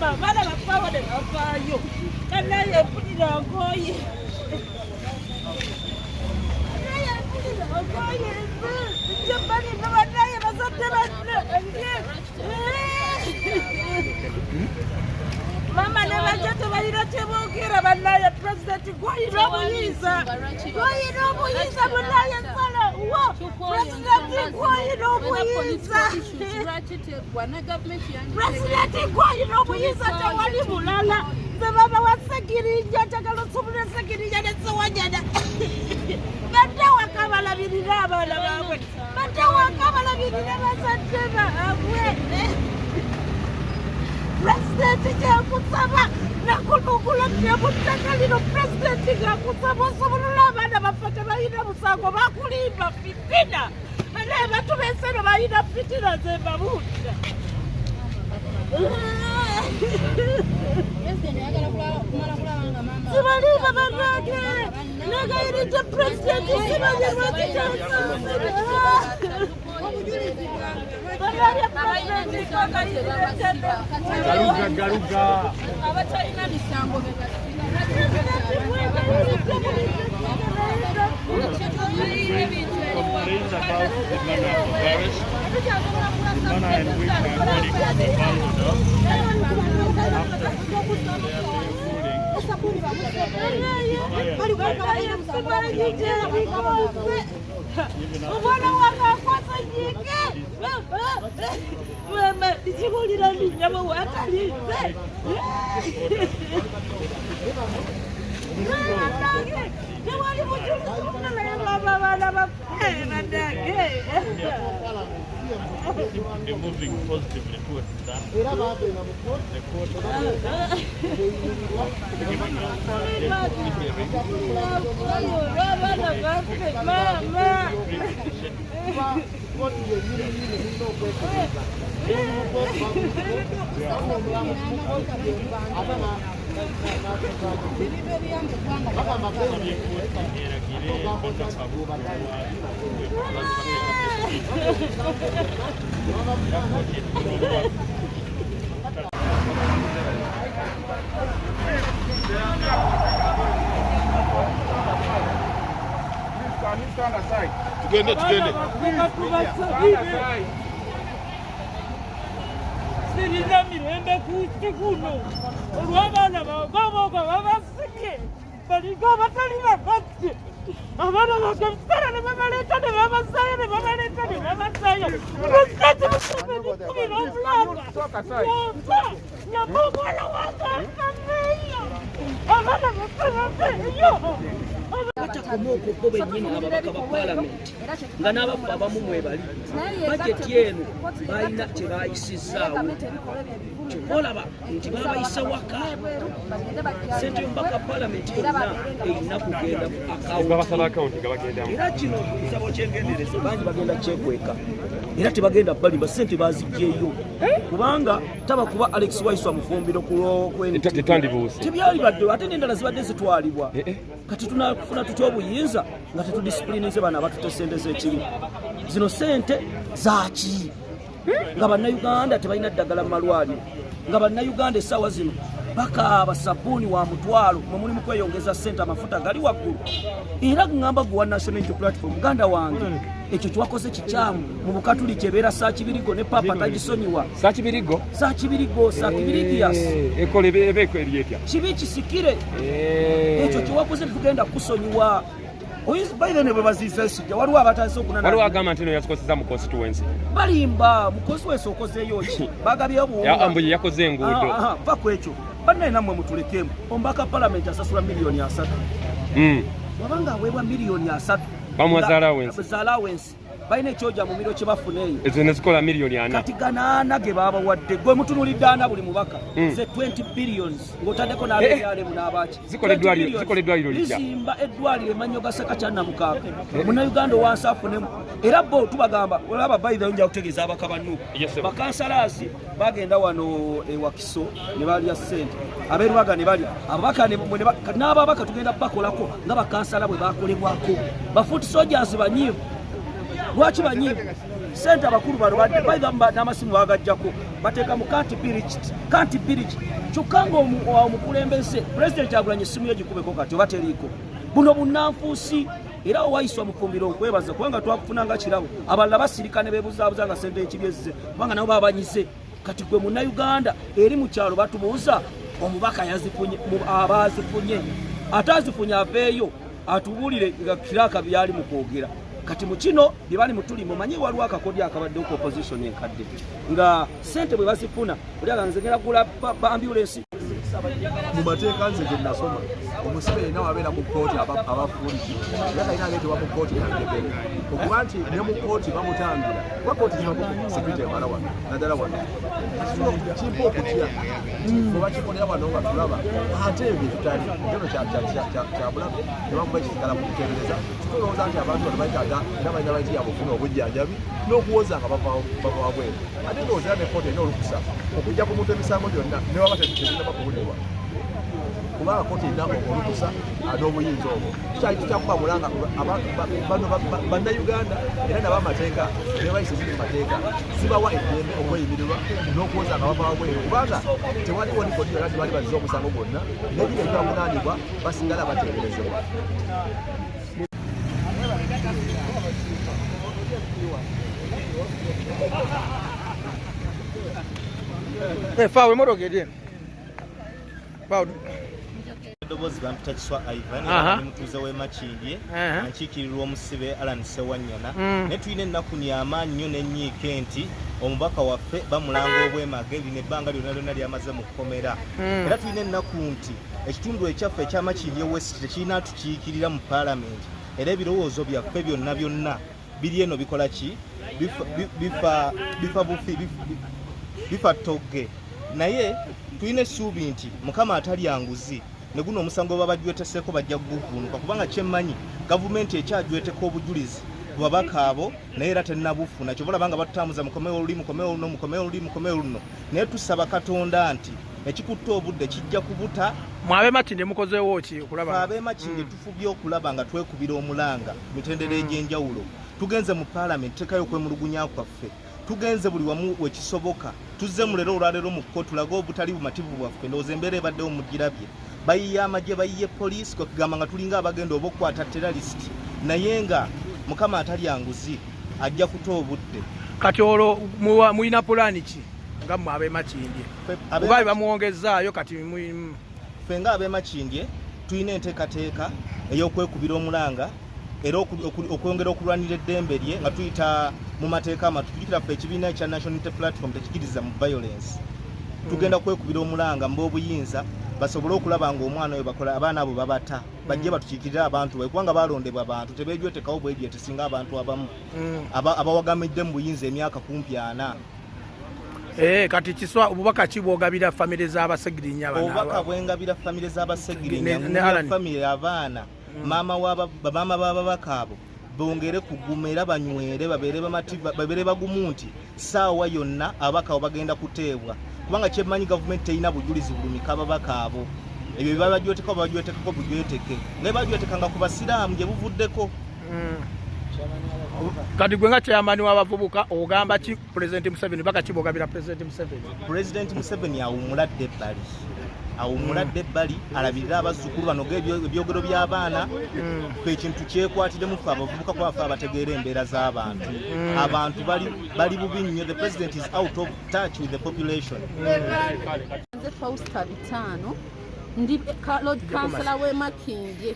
Maama, abaana bafaawo ne bavaayo. Kanaye mpulira nkooye. Kanaye mpulira nkooye. Nje balimba banaye bazadde banne. Mama ne bajja tebalina kyeboogera bannaye. Pulezidenti, gwayina obuyinza, gwayina obuyinza munnaye. Sala wo pulezidenti, gwayina obuyinza. Pulezidenti, gwayina obuyinza, tewali mulala. Nze baba wa Segirinja, njagala osobole Segirinja ne Sewanyana badde waka balabirire abaana baabwe, badde waka balabirire bazadde baabwe. Pulezidenti, kyenkusaba nakulugula mu ttaka lino. Pulezidenti, ngakusaba osobolole abaana baffe, tebalina musango, bakulimba fitina. Naye abantu b'enseno balina fitina, ze mbabuulira. Sibalimba bannange, negayiridde pulezidenti, simanyi lwaki kyansaasira. Bannange, pulezidenti, kwagayiridde. Galuga galuga. Abatalina misango be basiba. Complains about the manner of arrest, the manner in which my colleagues were bundled up after their ruling. Omwana wange akwasa jike mama, ndikiwulira ndinyama wakalinze. Bannange, tewali bujulizi buna, naye baba abaana baffe bannange. Seem to be moving positively towards that. The court giving us the hearing. Olw'abaana baffe maama. Kooti yennyini nyini erina okwetegereza ate bagamba Asabye kkooti eragire Bonna Kabuga era kkooti etunuulira. Tugende, tugende. Tubasabire, sirina mirembe ku nsi kuno olw'abaana bababoga babasibye balinga abatali bakadde. Abaana bange ebiseera ne babaleeta ne babasaayo, ne babaleeta ne babasaayo. Pulezidenti Museveni, kubira omulanga, nyamba, nyamba omwana wange akaveeyo, abaana baffe baveeyo. Batakoma okwo, bo bennyini ababaka ba paalamenti nga n'abaffe abamu mwebali, bajeti eno balina kye bayisizaawo. Kyokka olaba nti babayisa waka. Sente y'omubaka paalamenti yonna erina kugenda mu Babasaba akawunti. Akawunti nga bagendamu. Era kino nsaba okyegendereze, bangi bagenda kyekweka era tebagenda balimba, sente bazigyeyo kubanga taba kuba Alex Waiswa Mufumbiro ku lw'okwe. Tetandibuuse. Tebyali badde ate n'endala zibadde zitwalibwa. Eh, eh. Kati tunafuna tutya obuyinza nga tetudisipulinize bano abatutte sente z'ekibi? Zino sente zaki nga Bannayuganda tebalina ddagala mu malwaliro, nga Bannayuganda essaawa zino bakaaba sabbuuni wa 500, mwe mulimu kweyongeza sente, amafuta gali waggulu? Era ŋŋamba gwe wa National Unity Platform, muganda wange, ekyo kyewakoze kikyamu. Mu Bukatuliki ebeera saakibirigo, ne Paapa tagisonyiwa. Sakibirigo. Saakibirigo, sacrilegious. Ekola eba eri etya? Kibi kisikire. Eh. Ekyo kyewakoze tetugenda kusonyiwa. Oyinza ne bwe baziiza esijja, waliwo abatandise okunana. Waliwo agamba nti no yazikozesa mu constituency. Balimba. Mu constituency okozeeyo ki? Bagabye obuwunga? Mbu ye yakoze enguudo. Ah, ah, va ku ekyo. Bannaye, nammwe mutulekemu. Omubaka palamenti asasula miliyoni 30. Wabanga aweebwa miliyoni 30. Bamuwa za allowance. Za allowance. Balina ekyoja mu miro kye bafuna eyo. Ezo nezikola miliyoni 40. Kati ganaana ge babawadde, gwe mutunulidde ana buli mubaka, ze 20 billions ng'otaddeko n'abebyalemu n'abaki. Zikola 20 billions. Zikola eddwaliro litya? Lizimba eddwaliro emannyo ga seka kyannamukaaga, Munnayuganda owansi afunemu. Era bo tubagamba, olaba bayithayo, nja kutegeeza abaka bannu. Yes, sir. Bakansalaasi bagenda wano ewakiso ne balya ssente, abeerwaga ne balya, ababaka kati n'ababaka tugenda bakolako nga bakansala bwe bakolebwako. Ba foot soldiers banyiivu. Lwaki banyiivu? Sente abakulu bano n'amasimu bagajjako, bateeka mu kanti reached, kanti reached. Kyokka nga omukulembeze Pulezidenti Kyagulanyi essimu ye gikubeko kati oba teriiko. Buno bunnanfuusi. Era owayiswa mufumbiro, nkwebaza kubanga twakufuna nga kirabo. Abalala basirika ne beebuzaabuza nga sente ekibi ezze, kubanga nabo babanyize. Kati gwe Munnayuganda eri mu kyalo, batubuuza omubaka yazifunye, abazifunye, ate azifunye aveeyo atubuulire nga kiraka byali mu kwogera. Kati mu kino bye bali mutuli, mumanyi waliwo akakodyo akabaddewo ku opposition enkadde, nga sente bwe bazifuna oli aga nze ngenda kugula ambulance. Mu mateeka nze gye nasoma, omusibe yenna wabeera mu kkooti abafuuliki era talina aleetebwa mu kkooti nanjegere. Okuba nti ne mu kkooti bamutangira, kuba kkooti zibako security emala wano, naddala wano kimpa okutya nti oba kikolera wano nga tulaba, ate ebyo byetutali kyono kyabulabe nebakuba kisigala mu kuteebereza. Tulowooza nti abantu bano bayitaaga era balina right yaabwe okufuna obujjanjabi n'okuwoza nga bava wabweru. Ate ndowooza era ne kkooti erina olukusa okujja ku muntu emisango gyonna newaba tezinaba kuwulirwa, kubanga kkooti erina olukusa n'obuyinza obwo. Tukyali tukyakubamulanga bano Bannayuganda, era nabo amateeka nebayise ziri mu mateeka zibawa eddembe okweyimirirwa n'okuwoza nga bava wabweru, kubanga tewaliwo likodi yonna tebali bazze omusango gwonna n'ebiri ebyavunaanibwa basigala bateeberezebwa. Fawe emotoka eri eno. Fawe. Eddoboozi bampita Kiswa Ivan, ndi mutuuze w'e Makindye, nkiikirirwa omusibe Allan Ssewanyana. Naye tulina ennaku y'amaanyi nnyo n'ennyiike nti omubaka waffe bamulanga obwemage lino ebbanga lyonna lyonna lyamaze mu kkomera. Era tulina ennaku nti ekitundu ekyaffe ekya Makindye West tekirina atukiikirira mu paalamenti, era ebirowoozo byaffe byonna byonna biri eno bikola ki? Bifa bufi, bifa ttogge. Naye tulina essuubi nti Mukama atalya nguzi, ne guno omusango gwe babajweteseeko bajja kuguvuunuka, kubanga kyemmanyi gavumenti ekyajweteka obujulizi ku babaka abo, naye era tennabufuna. Kyova olaba nga batutambuza, mukomewo luli, mukomewo luno, mukomewo luli, mukomewo luno. Naye tusaba Katonda nti ekikutte obudde kijja kubuta. Mwabe Makindye mukozeewo ki okulaba? Ab'e Makindye tufubye okulaba nga twekubira omulanga mitendera egy'enjawulo. Tugenze mu paalamenti, tuteekayo okwemulugunya kwaffe, tugenze buli wamu wekisoboka. Tuzze mu leero olwaleero mu kkooti tulage obutali bumativu bwaffe. Ndowooza embeera ebaddewo mugirabye, bayiye amagye, bayiye poliisi, kwe kugamba nga tulinga abagenda oba okukwata terrorist. Naye nga Mukama atalya nguzi ajja kuta obudde. Kati olwo mulina pulaani ki nga mmwe ab'e Makindye? Kuba bamwongezaayo kati. Ffe nga ab'e Makindye tulina enteekateeka ey'okwekubira omulanga era okwongera okulwanira eddembe lye nga tuyita mu mateeka amatu. Tujjukira ffe ekibiina ekya National Unity Platform tekikiriza mu violence. Tugenda kwekubira omulanga mu b'obuyinza basobole okulaba nga omwana oyo bakola abaana abo babata, bajje batukiikirire abantu babe, kubanga balondebwa bantu, tebejwetekawo bwejwete singa abantu abamu abawagamidde mu buyinza emyaka kumpi 40. Kati Kiswa, obubaka ki bwogabira famire z'Abasegirinya bano? Obubaka bwengabira famire z'Abasegirinya Ne Alan. Famire abaana, maama bamaama b'ababaka abo bongere kuguma era banywere, babeere bamativu, babeere bagumu nti saawa yonna ababaka abo bagenda kuteebwa, kubanga kyemmanyi gavumenti terina bujulizi bulumika ababaka abo. Ebyo bye babajwetekako babajwetekako bujweteke naye bajwetekanga ku basiraamu gye buvuddeko. Kati gwe nga chairman w'abavubuka ogamba ki President Museveni? Baka ki bwogabira President Museveni? President Museveni awummuladde ebbali, awummuladde ebbali, alabirire abazzukulu bano ebyogero by'abaana. Fe ekintu kyekwatiremu ffe abavubuka, kuba ffe abategeera embeera z'abantu. Abantu bali bubi nnyo. The president is out of touch with the population. Nze Fausta Bitaano, ndi Lord Councillor w'e Makindye.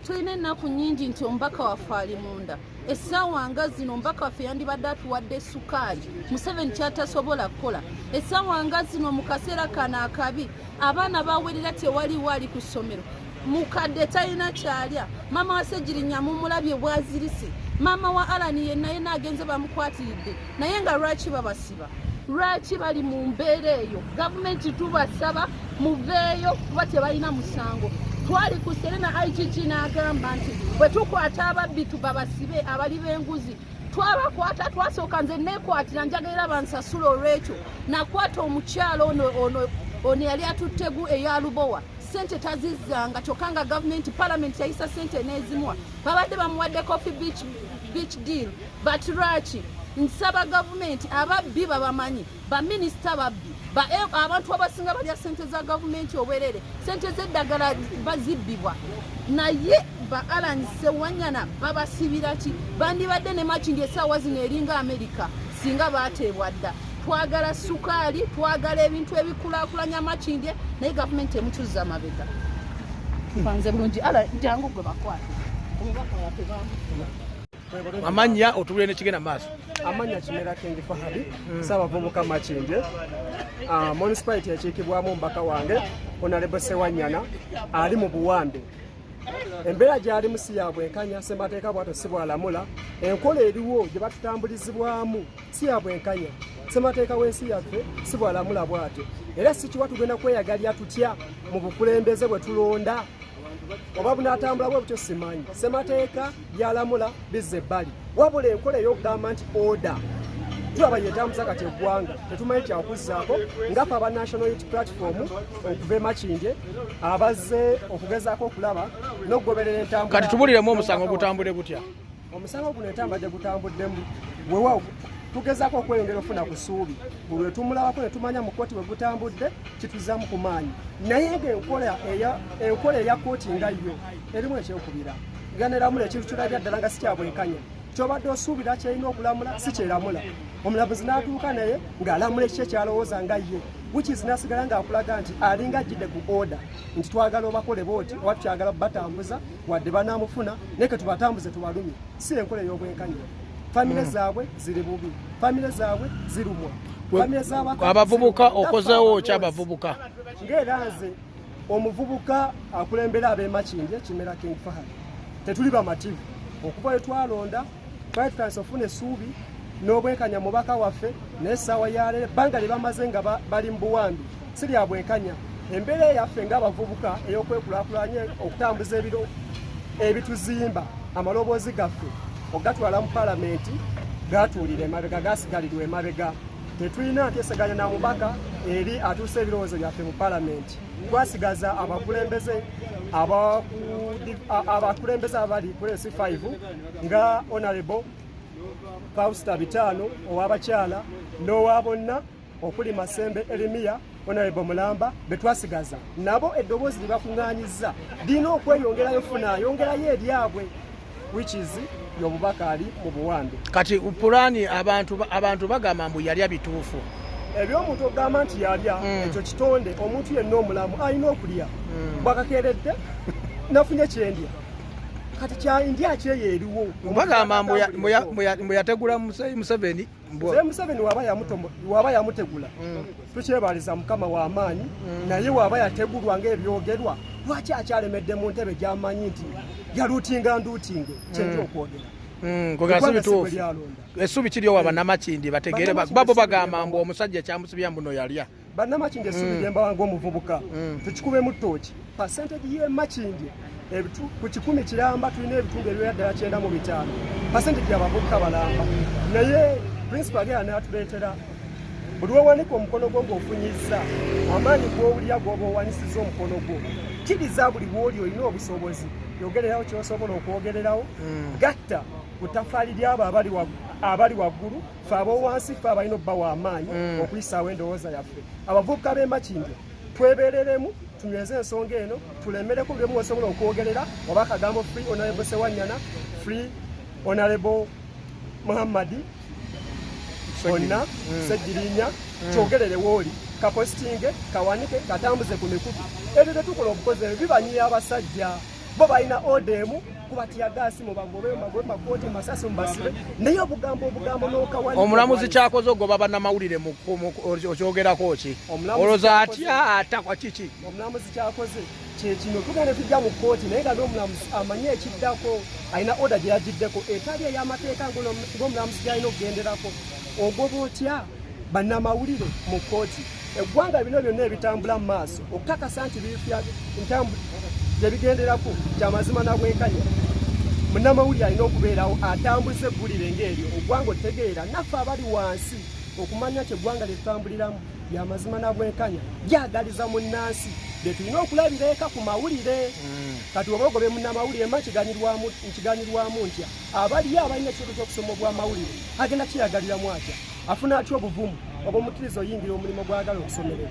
Tulina ennaku nnyingi nti omubaka waffe ali munda. Essaawa nga zino omubaka waffe yandibadde atuwadde sukaali, Museveni kyatasobola kukola. Essaawa nga zino, mu kaseera kano akabi, abaana bawerera tewaliwo ali ku ssomero, mukadde talina kyalya. Maama wa Segirinya mumulabye bwazirise. Maama wa Alani yenna yenna agenze bamukwatiridde. Naye nga lwaki babasiba? Lwaki bali mu mbeera eyo? Gavumenti tubasaba muveeyo, kuba tebalina musango. Twali ku Serena, IGG n'agamba nti bwe tukwata ababbi tubabasibe, abali b'enguzi twabakwata. Twasooka nze neekwatira, njagala bansasula olw'ekyo. Nakwata omukyalo ono ono ono yali atuttegu eya Lubowa, sente tazizzanga, kyokka nga gavumenti, palamenti yayisa sente n'ezimuwa. Babadde bamuwadde Coffee Beach, beach deal, but lwaki? Nsaba gavumenti, ababbi babamanyi, baminisita babbi, abantu abasinga balya sente za gavumenti obwerere, sente z'eddagala bazibbibwa, naye ba Allan Ssewanyana babasibira ki? Bandibadde ne Makindye essaawa zino eringa Amerika singa baateebwa dda. Twagala sukaali, twagala ebintu ebikulaakulanya Makindye, naye gavumenti emutuzza mabega. Mpanze bulungi ala, jangu gwe bakwate omubaka waffe bamukuba. Amannya otubulire nekigenda maaso. Amannya Kimera King Fahadi, Ssaabavubuka Makindye. Municipality ekiikibwamu omubaka wange Honorable Ssewanyana ali mu buwambe. Embeera gy'alimu si ya bwenkanya, ssemateeka bw'atyo si bw'alamula. Enkola eriwo gye batutambulizibwamu si ya bwenkanya, ssemateeka w'ensi yaffe si bw'alamula bw'atyo. Era si kiwa tugenda kweyagalira tutya mu bukulembeze bwe tulonda oba bunaatambula bwe butyo simanyi. Ssemateeka byalamula bizza ebbali, wabula enkola ey'okugamba nti order tulaba yetambuza kati eggwanga, tetumanyi kyakuzzaako. Nga ffe aba National Unity Platform okuva e Makindye abazze okugezaako okulaba n'okugoberera entambula. Kati tubuliremu omusango gutambule gutya? Omusango guno entambula gye gutambuddemu, weewaawo tugezaako okweyongera okufuna ku ssuubi. Buli lwe tumulabako ne tumanya mu kkooti bwe gutambudde, kituzaamu ku maanyi, naye ng'enkola eya kkooti nga yo erimu ekyekubira ganeramula ekintu kirabya ddala nga si kya bwenkanya. Kyobadde osuubira kyerina okulamula si kyeramula, omulamuzi n'atuuka naye ng'alamula ekiki ekyalowooza nga ye, which is n'asigala ng'akulaga nti alinga ajjidde ku order nti twagala obakole booti oba tukyagala batambuza wadde banaamufuna naye ke tubatambuze tubalumye. Si enkola ey'obwenkanya. Famire zaabwe ziri bubi, famire zaabwe zirumwa, famire z'abaka Abavubuka zirumwa. Okozeewo ki abavubuka? Ng'era nze omuvubuka akulembera ab'e Makindye, Kimera King Fahad, tetuli bamativu. Okuva lwe twalonda twali tutandise okufuna essuubi n'obwenkanya mubaka waffe, naye essaawa ya leero ebbanga lye bamaze nga bali mu buwambi si lya bwenkanya. Embeera eyaffe ng'abavubuka ey'okwekulaakulanya, okutambuza ebiro ebituzimba, amaloboozi gaffe okugatwala mu palamenti gatuulira emabega, gasigalirwa emabega. Tetulina nteeseganya na mubaka eri atuusa ebirowoozo byaffe mu palamenti. Twasigaza abakulembeze abakulembeze abali ku LC5 nga Honorable Fausta Bitaano ow'abakyala n'owa bonna okuli Masembe Erimiya, Honorable Mulamba, betwasigaza nabo eddoboozi lye bakuŋŋaanyizza lirina okweyongerayo funa ayongerayo eryabwe, which is y'obubaka ali mu buwambe. Kati pulaani, abantu bagamba mbu yalya bituufu. Ebyomuntu okugamba nti yalya, ekyo kitonde. Omuntu yenna omulamu alina okulya. Bwakakeeredde nafunye kyendya, kati kyandya kyeyo eriwo. Bagamba mbu yategula Museveni. Mzee Museveni waba yamutegula, tukyebaliza Mukama w'amaanyi, naye waba yategulwa ng'ebyogerwa, lwaki akyalemedde mu ntebe gy'amanyi nti yaluutinga nduutinge? Kyenja okwogera. Kwegera si Eggwanga si bituufu. gwe lyalonda. Essuubi kiri owa Bannamakindye bategere Bannamakindye babo essuubi bagamba lyembawa. mbu omusajja kyamusibya mbuno yalya. Bannamakindye essuubi lyembawa ng'omuvubuka, tukikubemu ttooki, percentage y'e Makindye ku 100 kiramba tulina ebitundu ebiwera ddala 95 percentage y'abavubuka balamba, naye principal agenda n'atuleetera buli wewanika omukono gwo ng'ofunyizza amaanyi g'owulira gw'oba owanisiza omukono gwo. Kkiriza buli bw'oli olina obusobozi, yogererawo ky'osobola okwogererawo, gatta ku ttafaali ly'abo abali waggulu. Ffe ab'owansi, ffe abalina obbawa amaanyi okuyisaawo endowooza yaffe. Abavubuka b'e Makindye twebereremu, tunyweze ensonga eno, tulemereko buli omu osobola okwogerera oba akagambo free Honorable Sewanyana, free Honorable Muhammadi onna Segirinya, kyogerere wooli, kapositinge, kawanike, katambuze ku mikutu. Ebyo tetukola obukozi, ebyo bibanyiya abasajja. Bo balina order emu kuba tear gas, mubagobe, mubagobe makooti, masasi, mubasibe, naye obugambo n'okawanika. Omulamuzi kyakoze ogoba bannamawulire okyogerako ki? Omulamuzi Olowooza kyakoze- atya atakwa kiki? Omulamuzi kyakoze kyekino, tugenda tujja mu kkooti, naye nga n'omulamuzi amanyi ekiddako, alina order gye yagiddeko etali ey'amateeka ng'omulamuzi gy'alina okugenderako. Ogoba otya bannamawulire mu kkooti? Eggwanga bino byonna ebitambula mu maaso okukakasa nti bifya gye bigenderako kyamazima na bwenkanya, munnamawulire alina okubeerawo atambuza eggulire ng'eryo, oggwanga otegeera, naffe abali wansi okumanya nti eggwanga lye tutambuliramu lyamazima na bwenkanya, lyagaliza munnansi bye tulina okulabira eka ku mawulire. Kati oba ogobye munnamawulire mba nkiganyulwamu ntya? Abaliyo abalina ekirooto ky'okusoma obwamawulire agenda kiyagaliramu atya? Afuna atya obuvumu obumukkiriza oyingira omulimu gwagala okusomerera?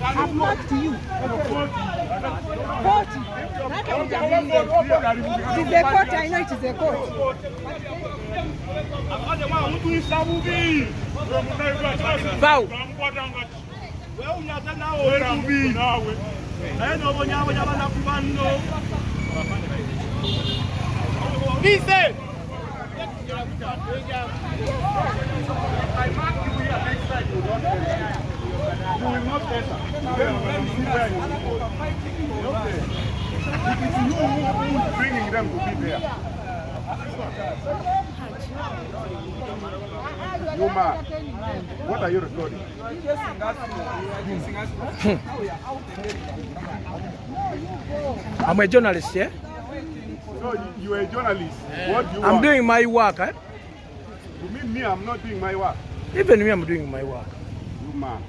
I've marked you. 40. It is a court, I know it is a court. Bawo. You will not enter. Then we see where you will go. Okay. It is you who is bringing them to be there. You man, what are you recording? I'm a journalist, yeah? So you are a journalist. What do you I'm want? doing my work, eh? You mean me, I'm not doing my work? Even me, I'm doing my work. You man.